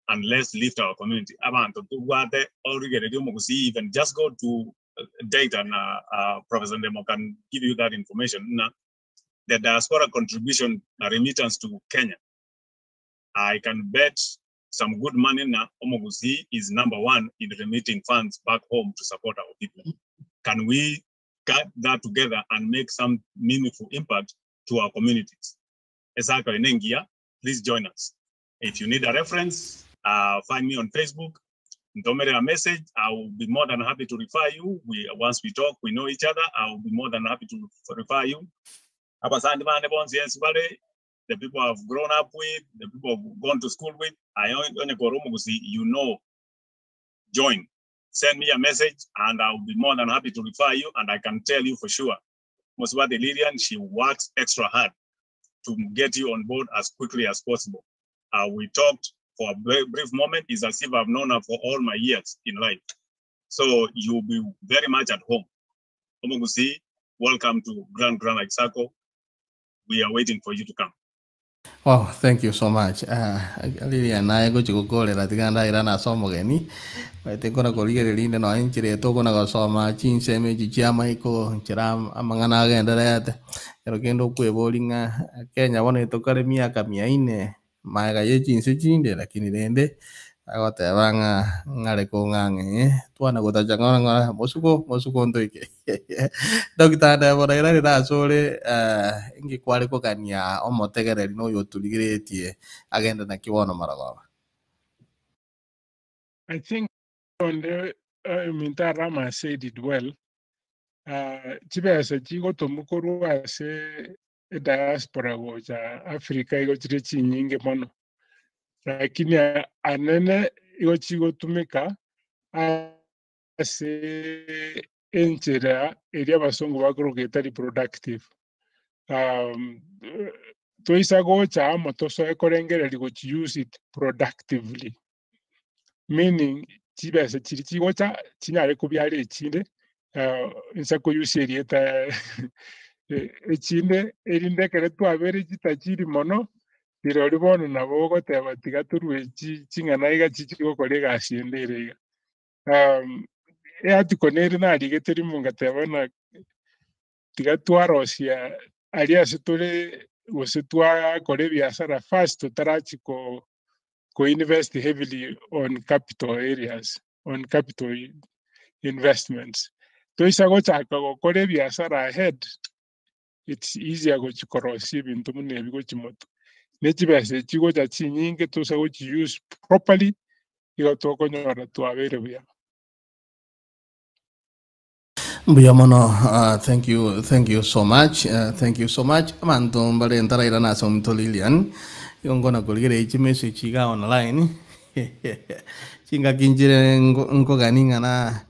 and let's lift our community. Abantu tubwate origereria omogusi, even just go to data, and Professor Ndemo can give you that information. Na the diaspora contribution remittance to Kenya, I can bet some good money na Omogusi is number one in remitting funds back home to support our people. Can we get that together and make some meaningful impact to our communities? Esaka Enengia, please join us. If you need a reference, find me on Facebook. Ntomere a message. I will be more than happy to refer you. Once we talk, we know each other. I will be more than happy to refer you. Abasandi bane bonsi ensi bale, the people I've grown up with, the people I've gone to school with, I only go you know, join. Send me a message and I'll be more than happy to refer you, and I can tell you for sure, Mosibati Lilian, she works extra hard to get you on board as quickly as possible. We talked for a brief moment. It's as if I've known her for all my years in life. So you'll be very much at home. Omogusi, welcome to Grand Granite Circle. We are waiting for you to come. Wow, thank you so much. Lilian naye gochi gokorera tiga ndairana ase omogeni. Baete nkona korigereria rinde nonya enchera eye tokona gosoma chinsemo echi chia amaiko nchera amang'ana agendererete. Ekero kende okweboria ng'a Kenya bono etokare miaka mia nne magega ya echinse chinde lakini rende agoteba ng'a ng'are kong'ang'e twana gotacha ng'ora ng'ora mosuko mosuko ntoike. Doctor Ndebo nairarire ase ore inki kware kogania omotegereri na oyo otorigeretie agende naki bono marogoba? I think onde ominto Arama said it well. Chibesa chigotomwa korwa ase ediaspora gocha Africa igo chire chinyinge mono. Lakini anene igo chigotumeka ase enchera eria abasongo bakoroka etari productive. Toisa gocha amo tosoe korengereria gochi use it productively. Meaning chibesa chiri chigocha chinyare kobiara echinde, inse koyusia erieta echinde erinde ekero twabere chitajiri mono, rirori bono nabo ogoteba tiga torwe ching'ana iga chichigokora egasi ende ere iga. Earticle nere narigete rimo ngateba ng'a tiga twarosia aria ase tore gose twakora ebiasara first totarachi ko ko-invest heavily on capital areas, on capital investments. Toisa gochaka gokora ebiasara ahead, it's easier gochi korosia ebinto buna ebi gochi motwe. Na echibesa echi chigocha chinyinge tosa gochi use properly, igo tokonyora twabeire buya. Mbuya mono, thank you, thank you so much, thank you so much. Abanto mbare ntarairana ase omonto Lilian, igo nkona korigereria chimessage iga online, chingaki nchire nkogani ng'a na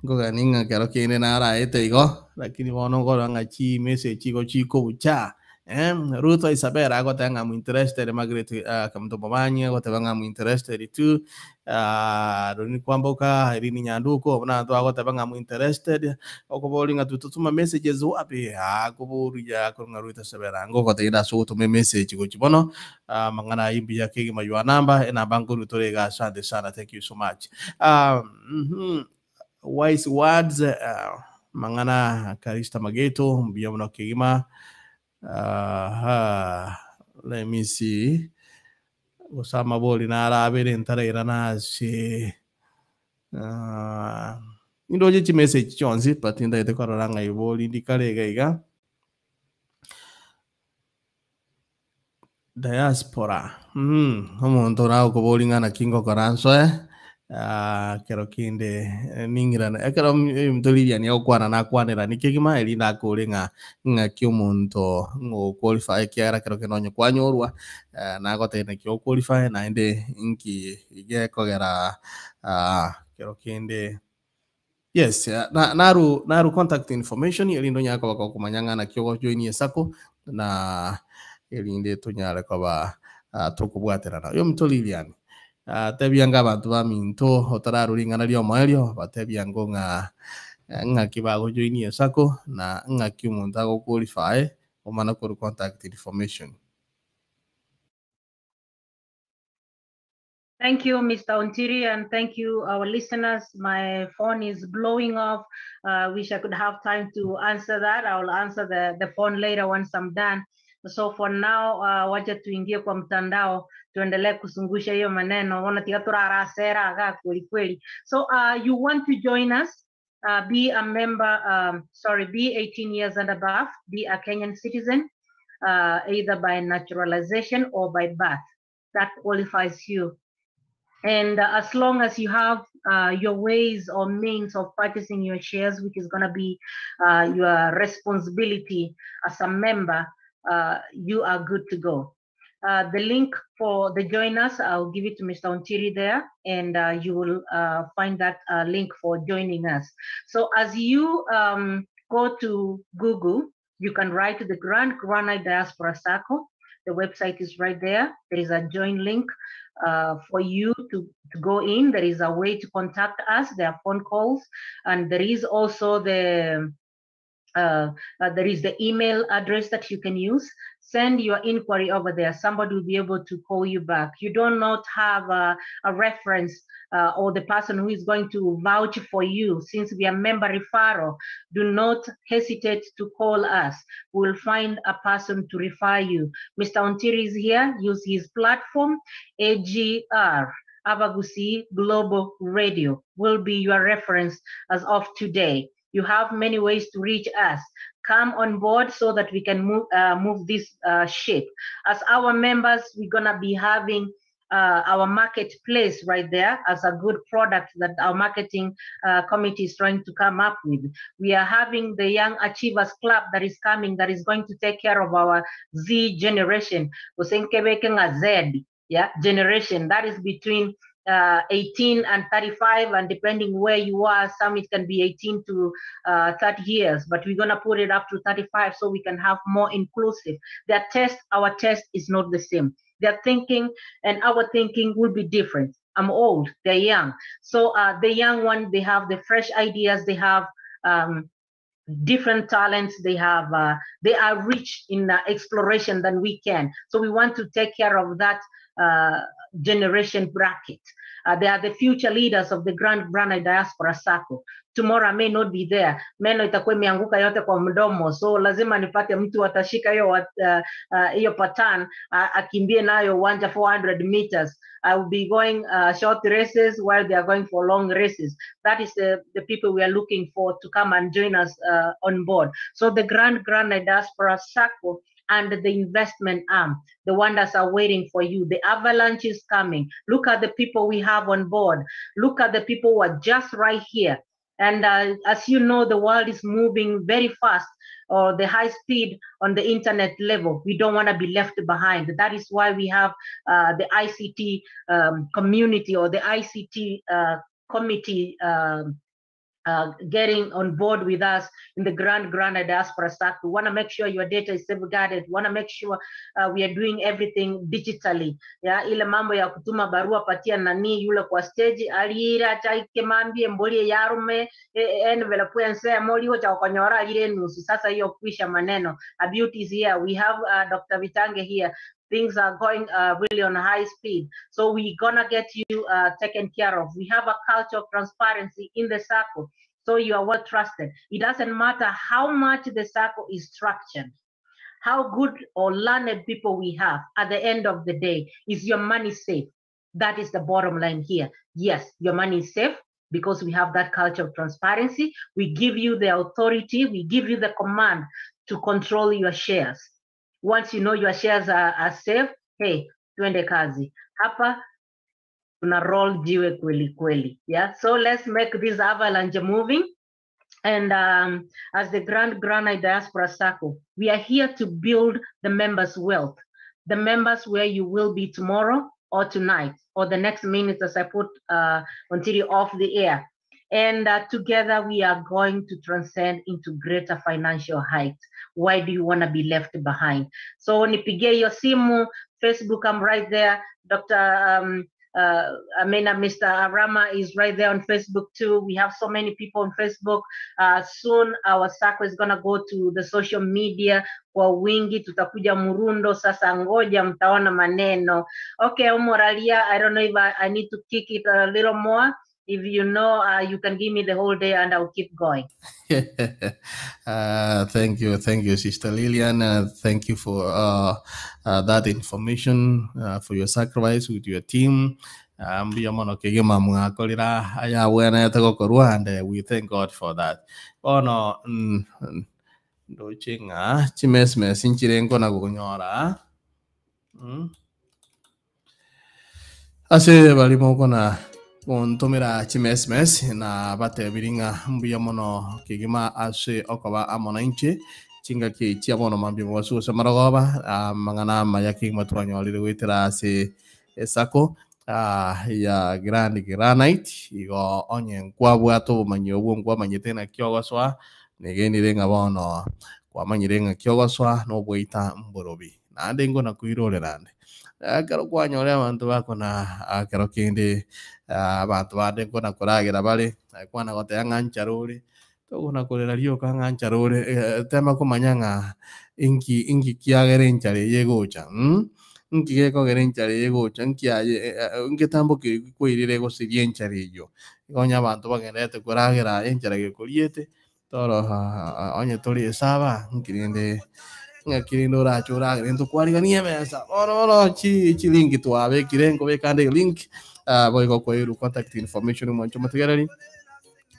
nkogani ng'a ekero kende naraete igo, lakini bono nkorora ng'a chimessage igo chikobucha. Ruth Isabella agoteba ng'a I'm interested, Margaret Kemunto Momanyi agoteba ng'a I'm interested too, Doreen Kwamboka, Irene Nyanduko, buna abanto bagoteba ng'a I'm interested, okoboria ng'a tutotuma messages wapi? Akoboria korwa ng'a Ruth Isabella ngogotebia ase ogotoma emessage gochia bono, amang'ana ayio mbuya kegima your number, enamba nkorwa tore iga asante sana, thank you so much. Wise words, amang'ana Karista Mageto, mbuya mono kegima. Aha, let me see. Gose amabori narabere ntarairana ase nindoche chimessage chionsi but ntagete korora ng'a ibori ndikare iga iga. Diaspora, omonto nagokobori ng'a naki ngokora nsoe, kero kende ning'irane ekero omonto Lilian agokwana nakwanerani kegima erinde akore ng'a ng'aki omonto ng'o qualify ekiagera kero kende onye kwanyorwa nagotebia naki o qualify naende nki gekogera kero kende yes naru naru contact information erinde onyare koba gokomanya ng'a naki ogojoinia esacco na erinde tonyare koba tokobwaterana. Oyo omonto Lilian, tebia nga abanto baminto otararwa ring'ana ria omoerio, batebia ngo ng'a ng'aki bagojoinia esacco na ng'aki omonto ago qualify omana korwa contact information. Thank you, Mr. Ontiri, and thank you, our listeners. My phone is blowing off. Wish I could have time to answer that. I will answer the phone later once I'm done. So for now, wacha tuingie kwa mtandao, tuendelee kuzungusha hiyo maneno. Wana tiga turara sera aga kweli kweli. So you want to join us, be a member, sorry, be 18 years and above, be a Kenyan citizen, either by naturalization or by birth. That qualifies you. And as long as you have your ways or means of purchasing your shares, which is going to be your responsibility as a member, you are good to go. The link for the join us, I'll give it to Mr. Ontiri there, and you will find that link for joining us. So as you go to Google, you can write to the Grand Granite Diaspora Sacco. The website is right there. There is a join link for you to go in. There is a way to contact us. There are phone calls, and there is also the email address that you can use. Send your inquiry over there. Somebody will be able to call you back. You do not have a reference or the person who is going to vouch for you. Since we are member referral, do not hesitate to call us. We'll find a person to refer you. Mr. Ontiri is here. Use his platform, AGR, Abagusii Global Radio, will be your reference as of today. You have many ways to reach us. Come on board so that we can move this ship. As our members, we're going to be having our marketplace right there as a good product that our marketing committee is trying to come up with. We are having the Young Achievers Club that is coming, that is going to take care of our Z generation. Z, yeah, generation. That is between 18 and 35, and depending where you are, some it can be 18 to 30 years, but we're going to put it up to 35 so we can have more inclusive. Their test, our test is not the same. Their thinking and our thinking will be different. I'm old, they're young. So the young one, they have the fresh ideas, they have different talents, they are rich in exploration than we can. So we want to take care of that generation bracket. They are the future leaders of the Grand Granite Diaspora Sacco. Tomorrow I may not be there. Meno itakuwa imeanguka yote kwa mdomo. So lazima nipate mtu atashika hiyo pattern, akimbie nayo uwanja 400 meters. I will be going short races while they are going for long races. That is the people we are looking for to come and join us on board. So the Grand Granite Diaspora Sacco and the investment arm, the wonders are waiting for you. The avalanche is coming. Look at the people we have on board. Look at the people who are just right here. And as you know, the world is moving very fast, or the high speed on the internet level. We don't want to be left behind. That is why we have the ICT community, or the ICT committee getting on board with us in the Grand Granite Diaspora Sacco. We want to make sure your data is safeguarded. We want to make sure we are doing everything digitally. Yeah, ile mambo ya kutuma barua patia nani yule kwa stage alira chaike mambie mbolie yarume envelope ense moli cha konyora ile nusu. Sasa hiyo kuisha maneno. A beauty is here. We have Dr. Bitange here. Things are going really on high speed. So we're going to get you taken care of. We have a culture of transparency in the circle. So you are well trusted. It doesn't matter how much the circle is structured, how good or learned people we have. At the end of the day, is your money safe? That is the bottom line here. Yes, your money is safe because we have that culture of transparency. We give you the authority, we give you the command to control your shares. Once you know your shares are safe, hey, twende kazi. Hapa tuna roll jiwe kweli kweli. Yeah, so let's make this avalanche moving. And as the Grand Granite Diaspora Sacco, we are here to build the members' wealth. The members where you will be tomorrow or tonight or the next minute as I put Ontiri off the air. And together we are going to transcend into greater financial heights. Why do you want to be left behind? So nipigie hiyo simu, Facebook, I'm right there. Dr., Amina, Mr. Arama is right there on Facebook too. We have so many people on Facebook. Soon our circle is going to go to the social media kwa wingi. Tutakuja Murundo sasa, ngoja mtaona maneno. Okay, Omoralia, I don't know if I need to kick it a little more. If you know, you can give me the whole day and I'll keep going. Thank you. Thank you, Sister Lillian. Thank you for that information, for your sacrifice with your team. Mbiya mono kegima mwakolira aya wena yatagokorwa, and we thank God for that. Bono, ndochinga chimesmes inchirengo na kunyora. Ase balimo kona kontomera chimesmes na bate biringa mbuya mono kegima ase okoba amona inche chinga ki chia bono mambi mosu samarogoba mangana maya kegima twanyolire gwitera ase esako ya Grand Granite igo onye nkwabwato obomanyi obwo nkwamanyete na kiogoswa negenire ng'a bono kwamanyire ng'a kiogoswa nobweita mborobi naende ngona kwirorera nde ekero kwanyore abanto bako na ekero kende abanto bande nkona koragera bare kwana gotea ng'a nchara ore togona korera rioka ng'a nchara ore tema komanya ng'a Inki inki kiagera enchara eye egocha mh? Nki gekogera enchara eye egocha nki aye ngetambo keri kwairire gosiria enchara eywo. Igo onye abanto bagendererete koragera aye enchara gekoriete, toro onye tore esaba, nki rende ng'aki rende orache oragere ntokwariganie emesa. Bono bono chi chilink twabekire, nkobeka ande elink, boigo koirwa contact information mwanche omotegereri,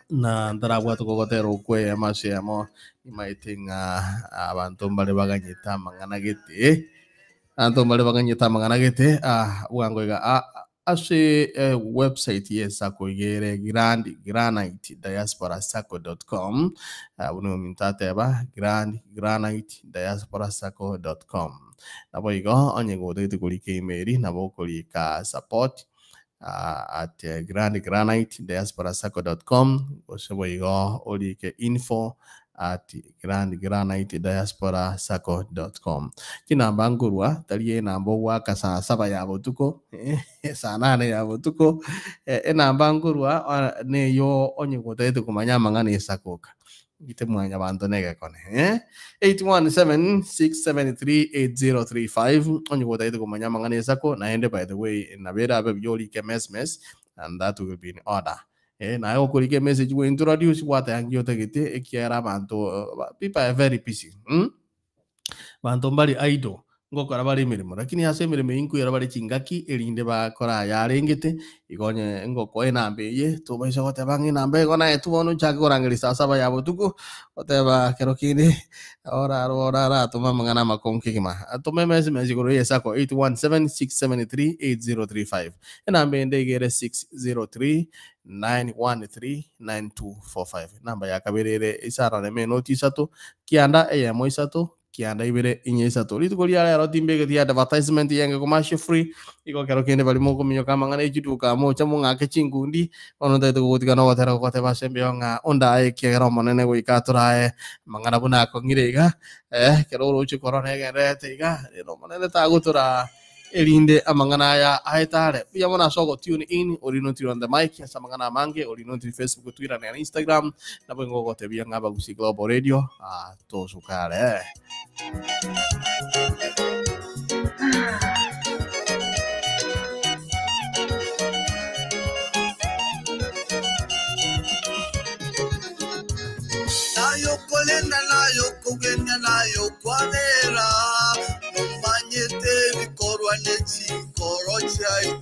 na ntarabwate kogotera okwo eyemo ase eyemo, nimaete ng'a abanto mbare baganyete amang'ana gete, abanto mbare baganyete amang'ana gete, bwango iga ase ewebsite ya esacco iga ere Grand Granite Diaspora Sacco dot com, buna ominto ateba Grand Granite Diaspora Sacco dot com. Naboigo onye gotagete korika email nabo okorika support at Grand Granite Diaspora Sacco dot com gose boigo orike info at Grand Granite Diaspora Sacco dot com. Chinamba nkorwa tari enamba ogoaka saa saba ya botuko saa nane ya botuko enamba nkorwa neyo onye gotagete komanya amang'ana esakoka. Gite mwanyabanto na egekone eh? 817-673-8035 onye gotagete komanya amang'ana esako naende by the way nabo erabe buya orike message and that will be in order. Eh, naye okorika emessage bwe introduce gwateba nki otagete ekiagera abanto people are very busy mm? Banto mbari idle ngokora bare emeremo lakini ase emeremo eyio nkoira bare chingaki erinde bakore aya arengete igo onye ngokoa enamba eye tobaisa goteba ng'a enamba igo naetwe bono nchake korangeria saa saba ya botuko goteba kero kende orarwe oraratome amang'ana amakong'u kegima. Toma emessage igoro ya esako 817-673-8035 enamba ende iga ere 603 913 9245 enamba ya kabere ere isano na ime enoti isato kianda eyemo isato kianda ibere inye isato. Rituko ria rero timbegeti advertisement yenge commercial free, igo kero kende baria mokominyoka amang'ana ya chiduka mocha mong'ake chinkundi, bono ntagete kogotiga na ogotera gogoteba ase embeo ng'a ondae ekiagera Omonene goika atorae amang'ana buna akong'ire iga, ekero oroche korona egendererete iga, rero Omonene tagotoraa erinde amang'ana aya aete are. Mbuya mono ase ogo tune in, ori notiri on the mic ase amang'ana amange, ori notiri Facebook, Twitter na Instagram, nabo nigo ogotebia ng'a Abagusii Global Radio, tosuka are. Nayokorenda, nayokogenia, nayokwabera, nomanyete ebikorwa ne chinkoro chiaito.